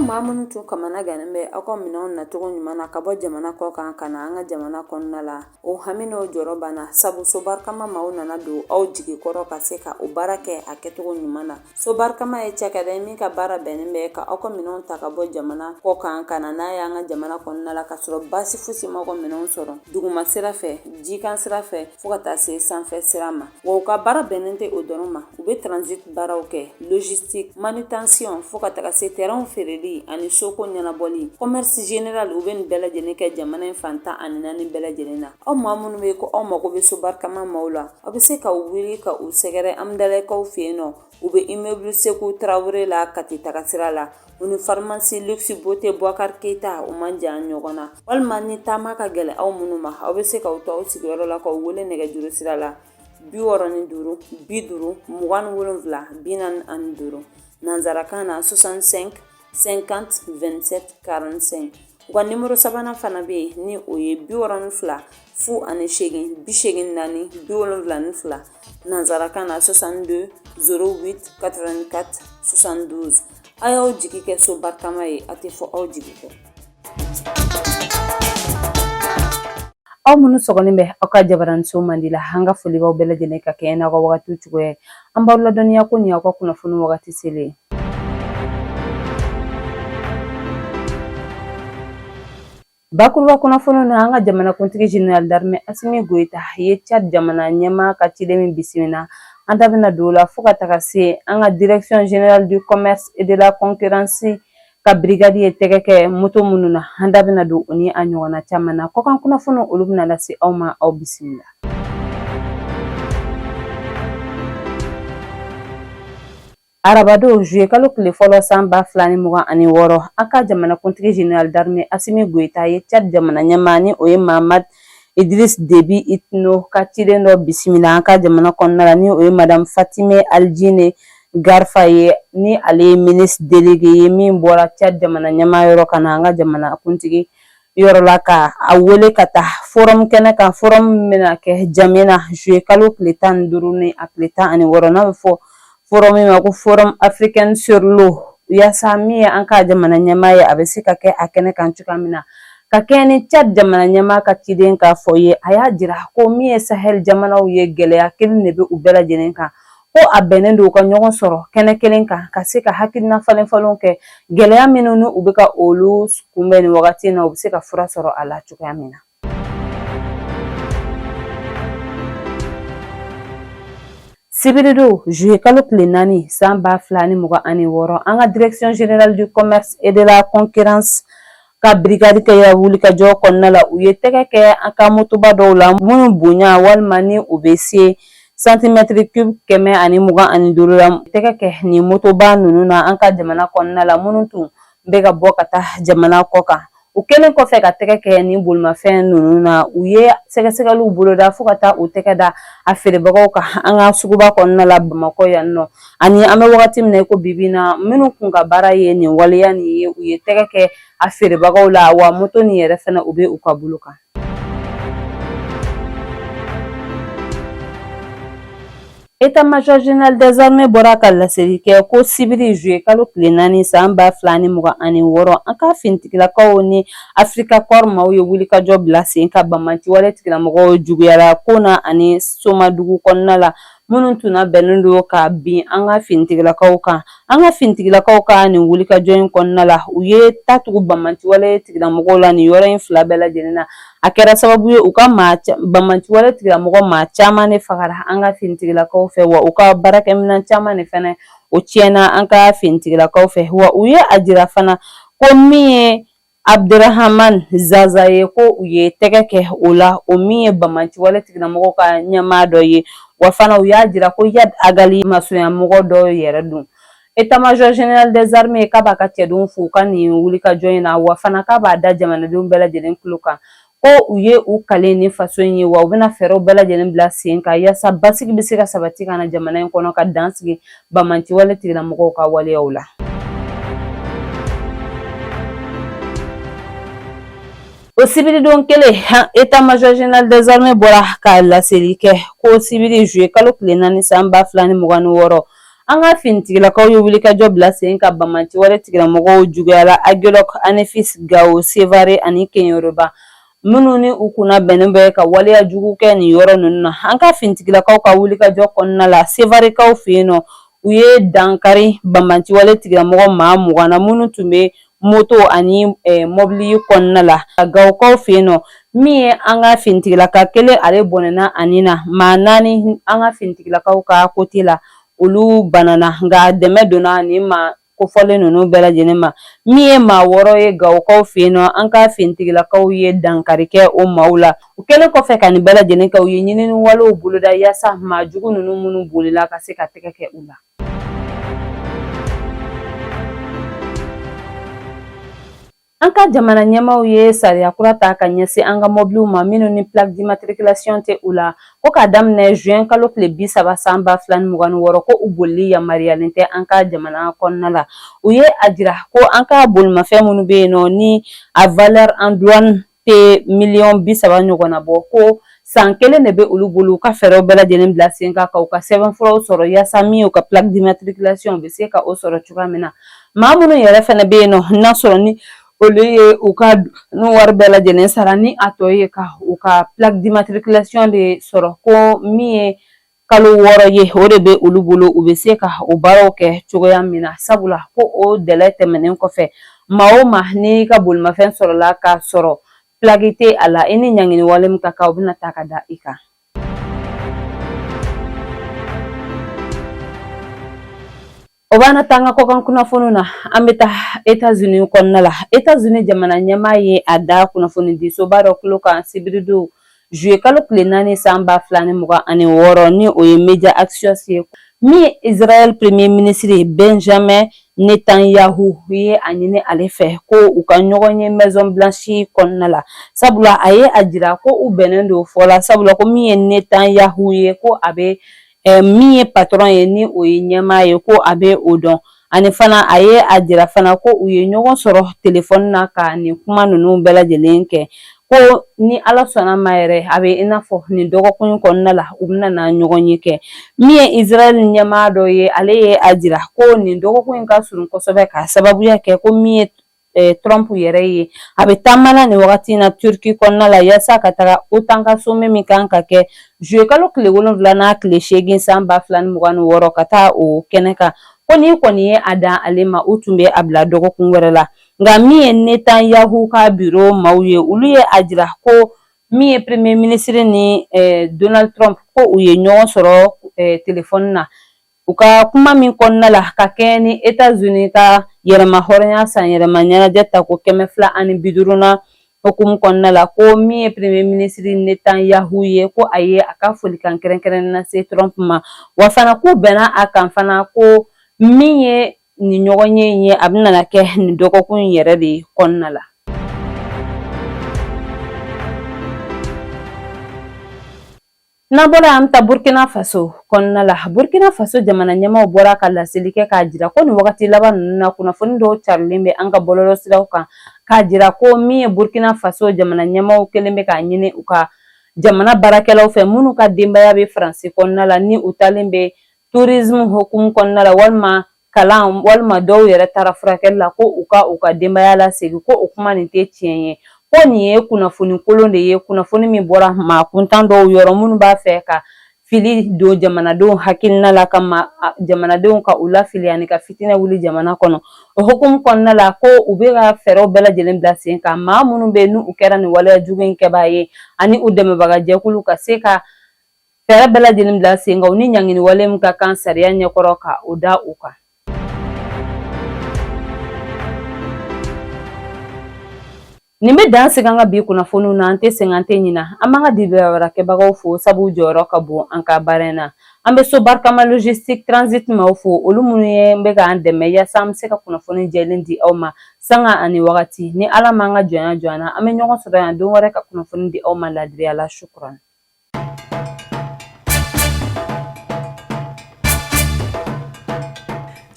maa minnu tun kamana gannen bɛ aw ka minɛnw nacogo ɲuman na ka bɔ jamana kɔ kan ka na an ka jamana kɔnɔna la, o hami n'o jɔrɔ banna, sabu Sobarikama maaw nana don aw jigi kɔrɔ ka se ka o baara kɛ a kɛcogo ɲuman na. Sobarikama ye cakɛda ye min ka baara bɛnnen bɛ ka aw ka minɛnw ta ka bɔ jamana kɔ kan ka na n'a ye an ka jamana kɔnɔna la, ka sɔrɔ baasi fosi m'aw ka minɛnw sɔrɔ duguma sira fɛ, jikan sira fɛ, fo ka taa se sanfɛ sira ma. Wa u ka baara bɛnnen tɛ o dɔrɔn ma, u bɛ transit baaraw kɛ, logistique, manutention, fo ka taga se terrainw feereli ani soko ɲɛnabɔli, commerce général. U bɛ nin bɛɛ lajɛlen kɛ jamana in fan 14 bɛɛ lajɛlen na. Aw maa minnu bɛ ko aw mago bɛ Sobarikama maaw la, aw bɛ se ka wuli ka u sɛgɛrɛ Amudalayi fɛ yen nɔ. U bɛ immeuble Seku Tarawele la, Kati taga sira la. U ni pharmacie Luxe Beauté Boubacar Keita, u man jan ɲɔgɔn na. Walima ni taama ka gɛlɛn aw minnu ma, aw bɛ se k'aw to aw sigiyɔrɔ la k'aw wele nɛgɛjuru sira la 65 50 27 45, nansarakan na 65 50 27 45. U ka nimoro sabanan fana bɛ yen, ni o ye 62 08 84 72, nansarakan na 62 08 84 72. A y'aw jigi kɛ Sobarikama ye, a tɛ fɔ aw jigi kɔ. Aw minnu sɔgɔlen bɛ aw ka jabaraniso mandi la, an ka foli b'aw bɛɛ lajɛlen ka kɛɲɛ n'aw ka wagati cogoya ye. An b'aw ladɔnniya ko nin y'aw ka kunnafoni wagati selen ye. Bakuruba kunnafoni na, an ka jamanakuntigi général d'armée Asimi Goyita ye Tchad jamana ɲɛmaa ka ciden min bisimila, an da bɛna don o la, fo ka taga se an ka direction générale du commerce et de la concurrence ka brigade ye tɛgɛ kɛ moto minnu na, an da bɛna don o ni a ɲɔgɔnna caman na. Kɔkan kunnafoni, olu bɛna lase aw ma. Aw bisimila. Arabadon, juillet kalo tile fɔlɔ san 2026, an ka jamanakuntigi général d'armée Asimi Goyita ye Tchad jamana ɲɛmaa, ni o ye Mahamat Idriss Déby Itno ka ciden dɔ bisimila an ka jamana kɔnɔna la, ni o ye Madame Fatime Aljine Garfa ye, ni ale ye ministre délégué ye min bɔra Tchad jamana ɲɛmaa yɔrɔ ka na an ka jamanakuntigi yɔrɔ la, ka a wele ka taa forum kɛnɛ kan, forum min bɛna kɛ N'Djamena juillet kalo tile 15 ni a tile 16, n'a bɛ fɔ forum min ma ko Forum africain sur l'eau, yaasa min ye an ka jamana ɲɛmaa ye, a bɛ se ka kɛ a kɛnɛ kan cogoya min na. Ka kɛɲɛ ni Tchad jamana ɲɛmaa ka ciden k'a fɔ ye, a y'a jira ko min ye Sahel jamanaw ye, gɛlɛya kelen de bɛ u bɛɛ lajɛlen kan, ko a bɛnnen don u ka ɲɔgɔn sɔrɔ kɛnɛ kelen kan ka se ka hakilina falen falenw kɛ, gɛlɛya minnu ni u bɛ ka olu kunbɛn nin wagati in na, u bɛ se ka fura sɔrɔ a la cogoya min na. Sibiridon, juillet kalo tile 4 san 2026, an ka direction générale du commerce et de la concurrence ka brigade kɛ wulikajɔ kɔnɔna la, u ye tɛgɛ kɛ an ka motoba dɔw la minnu bonya walima ni u bɛ se santimɛtiri cube 125 la. Tɛgɛ kɛ nin motoba ninnu na an ka jamana kɔnɔna la, minnu tun bɛ ka bɔ ka taa jamana kɔ kan. U kɛlen kɔfɛ ka tɛgɛ kɛ nin bolimafɛn ninnu na, u ye sɛgɛsɛgɛliw boloda fo ka taa u tɛgɛ da a feerebagaw kan an ka suguba kɔnɔna la Bamakɔ yan nɔ. Ani an bɛ wagati min na i ko bibi na, minnu kun ka baara ye nin waleya nin ye, u ye tɛgɛ kɛ a feerebagaw la, wa moto nin yɛrɛ fana, u bɛ u ka bolo kan. État-major général des armées bɔra ka laseli kɛ ko sibiri juillet kalo tile 4 san 2026, an ka finitigilakaw ni Africa Corps maaw ye wulikajɔ bila sen ka banbaanciwale tigilamɔgɔw juguyara Kona ani Somadugu kɔnɔna la, minnu tun bɛnnen don ka bin an ka finitigilakaw kan. An ka finitigilakaw ka nin wulikajɔ in kɔnɔna la, u ye ta tugu banbaanciwale tigilamɔgɔw la nin yɔrɔ in fila bɛɛ lajɛlen na. A kɛra sababu ye u ka banbaanciwale tigilamɔgɔ maa caman de fagara an ka finitigilakaw fɛ, wa u ka baarakɛminɛn caman de fɛnɛ o tiɲɛna an ka finitigilakaw fɛ. Wa u ye a jira fana ko min ye Abdurahaman Zaza ye, ko u ye tɛgɛ kɛ o la, o min ye banbaanciwale tigilamɔgɔw ka ɲɛmaa dɔ ye. Wa fana u y'a jira ko Iyad Ag Ghali masunyamɔgɔ dɔ yɛrɛ don. État-major général des armées k'a b'a ka cɛdenw fo u ka nin wulikajɔ in na, wa fana k'a b'a da jamanadenw bɛɛ lajɛlen tulo kan ko u ye u kale ni faso in ye, wa u bɛna fɛɛrɛw bɛɛ lajɛlen bila sen kan yaasa basigi bɛ se ka sabati ka na jamana in kɔnɔ, ka dan sigi banbaanciwale tigilamɔgɔw ka waleyaw la. O sibiridon kelen, état-major général des armées bɔra ka laseli kɛ ko sibiri juillet kalo tile 4 san 2026. An ka finitigilakaw ye wulikajɔ bila sen kan banbaanciwale tigilamɔgɔw juguyala Aguelhok, Anefis, Gao, Sevare ani Keɲeroba minnu ni u kunna bɛnnen bɛ ka waleya jugu kɛ nin yɔrɔ ninnu na. An ka finitigilakaw ka wulikajɔ kɔnɔna la, Sevarekaw fɛ yen nɔ, u ye dankari banbaanciwale tigilamɔgɔ maa 20 na minnu tun bɛ moto ani mɔbili kɔnɔna la. Gawokaw fɛ yen nɔ, min ye an ka finitigilaka kelen, ale bɔnɛna a ni na. Maa 4 an ka finitigilakaw ka côté la, olu banana, nka dɛmɛ donna nin maa kofɔlen ninnu bɛɛ lajɛlen ma. Min ye maa 6 ye Gawokaw fɛ yen nɔ, an ka finitigilakaw ye dankari kɛ o maaw la. U kɛlen kɔfɛ ka nin bɛɛ lajɛlen kɛ, u ye ɲinini walew boloda yaasa maa jugu ninnu minnu bolila ka se ka tɛgɛ kɛ u la. An ka jamana ɲɛmaaw ye sariya kura ta ka ɲɛsin an ka mɔbiliw ma minnu ni plaque d'immatriculation tɛ u la, ko k'a daminɛ juin kalo tile 30 san 2026, ko u bolili yamaruyalen tɛ an ka jamana kɔnɔna la. U ye a jira ko an ka bolimafɛn minnu bɛ yen nɔ ni a valeur en douane tɛ miliyɔn 30 ɲɔgɔnna bɔ, ko san kelen de bɛ olu bolo u ka fɛɛrɛw bɛɛ lajɛlen bila sen kan ka u ka sɛbɛnfuraw sɔrɔ yaasa min y'u ka plaque d'immatriculation u bɛ se ka o sɔrɔ cogoya min na. Maa minnu yɛrɛ fɛnɛ bɛ yen nɔ n'a sɔrɔ ni olu ye u ka n'u wari bɛɛ lajɛlen sara ni a tɔ ye ka u ka plaque d'immatriculation de sɔrɔ, ko min ye kalo 6 ye, o de bɛ olu bolo u bɛ se ka o baaraw kɛ cogoya min na. Sabula ko o délai tɛmɛnen kɔfɛ, maa o maa n'i ka bolimafɛn sɔrɔla k'a sɔrɔ plaque tɛ a la, i ni ɲangini wale min ka kan, o bɛna ta ka da i kan. O b'an na taa an ka kɔkan kunnafoniw na. An bɛ taa Etats-Unis kɔnɔna la. Etats-Unis jamana ɲɛmaa ye a da kunnafonidisoba dɔ tulo kan sibiridon juillet kalo tile 4 san 2026, ni o ye Media Axios ye, min ye Israël premier ministre Benjamin Netanyahu ye a ɲini ale fɛ ko u ka ɲɔgɔn ye Maison Blanche kɔnɔna la. Sabula a ye a jira ko u bɛnnen don fɔ la, sabula ko min ye Netanyahu ye, ko a bɛ min ye patron ye, ni o ye ɲɛmaa ye, ko a bɛ o dɔn. Ani fana a ye a jira fana ko u ye ɲɔgɔn sɔrɔ telefɔni na ka nin kuma ninnu bɛɛ lajɛlen kɛ, ko ni Ala sɔnna ma yɛrɛ, a bɛ i n'a fɔ nin dɔgɔkun in kɔnɔna la u bɛna na ɲɔgɔn ye kɛ. Min ye Israël ɲɛmaa dɔ ye, ale ye a jira ko nin dɔgɔkun in ka surun kosɛbɛ ka sababuya kɛ ko min ye Trump yɛrɛ ye, a bɛ taama na nin wagati in na Turki kɔnɔna la yaasa ka taga OTAN ka sommet min kan ka kɛ juillet kalo tile 7 n'a tile 8 san 2026, ka taa o kɛnɛ kan. Ko n'i kɔni ye a dan ale ma, u tun bɛ a bila dɔgɔkun wɛrɛ la. Nka min ye Netanyahu ka biro maaw ye, olu ye a jira ko min ye premier ministre ni Donald Trump, ko u ye ɲɔgɔn sɔrɔ telefɔni na, u ka kuma min kɔnɔna la ka kɛɲɛ ni Etats-Unis ka yɛrɛma hɔrɔnya san yɛrɛma ɲɛnajɛ tako 250nan hukumu kɔnɔna la, ko min ye premier ministre Netanyahu ye, ko a ye a ka folikan kɛrɛnkɛrɛnnen lase Trump ma. Wa fana k'u bɛnna a kan fana ko min ye nin ɲɔgɔnye in ye, a bɛna kɛ nin dɔgɔkun in yɛrɛ de kɔnɔna la. N'an bɔra, an bɛ taa Burkina Faso kɔnɔna la. Burkina Faso jamana ɲɛmaaw bɔra ka laseli kɛ k'a jira ko nin wagati laban ninnu na, kunnafoni dɔw carilen bɛ an ka bɔlɔlɔsiraw kan k'a jira ko min ye Burkina Faso jamana ɲɛmaaw kɛlen bɛ k'a ɲini u ka jamana baarakɛlaw fɛ minnu ka denbaya bɛ Faransi kɔnɔna la, ni u taalen bɛ tourisme hukumu kɔnɔna la walima kalan walima dɔw yɛrɛ taara furakɛli la, ko u ka u ka denbaya lasegin, ko o kuma nin tɛ tiɲɛ ye, ko nin ye kunnafoni kolon de ye, kunnafoni min bɔra maa kuntan dɔw yɔrɔ minnu b'a fɛ ka fili don jamanadenw hakilina la, ka jamanadenw ka u lafili ani ka fitinɛ wuli jamana kɔnɔ. O hukumu kɔnɔna la, ko u bɛ ka fɛɛrɛw bɛɛ lajɛlen bila sen kan, maa minnu bɛ n'u kɛra nin waleya jugu in kɛbaa ye ani u dɛmɛbaga jɛkulu, ka se ka fɛɛrɛ bɛɛ lajɛlen bila sen kan, u ni ɲangini wale min ka kan sariya ɲɛkɔrɔ, ka o da u kan. Nin bɛ dan sigi an ka bi kunnafoniw na. An tɛ sɛgɛn, an tɛ ɲina. An b'an ka dibaarakɛbagaw fo, sabu jɔyɔrɔ ka bon an ka baara in na. An bɛ so barikama logistique transit maaw fo, olu minnu ye bɛ k'an dɛmɛ yaasa an bɛ se ka kunnafoni jɛlen di aw ma sanga ani wagati. Ni Ala m'an ka jɔnya jɔ an na, an bɛ ɲɔgɔn sɔrɔ yan don wɛrɛ ka kunnafoni di aw ma laadiriya la. Shukran.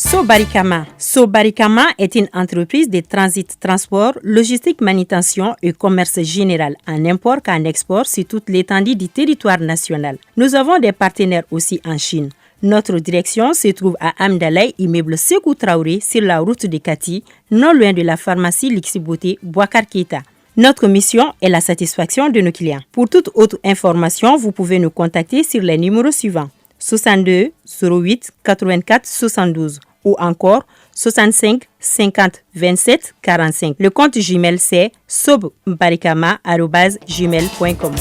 Sobarikama. Sobarikama est une entreprise de transit, transport, logistique, manutention et commerce général en import qu'en export sur toute l'étendue du territoire national. Nous avons des partenaires aussi en Chine. Notre direction se trouve à Hamdallaye, immeuble Sekou Traoré, sur la route de Kati, non loin de la pharmacie Lixiboté Boikar Keita. Notre mission est la satisfaction de nos clients. Pour toute autre information, vous pouvez nous contacter sur les numéros suivants: 62 08 84 72 ou encore 65 50 27 45. Le compte Gmail, c'est sobbarikama.gmail.com.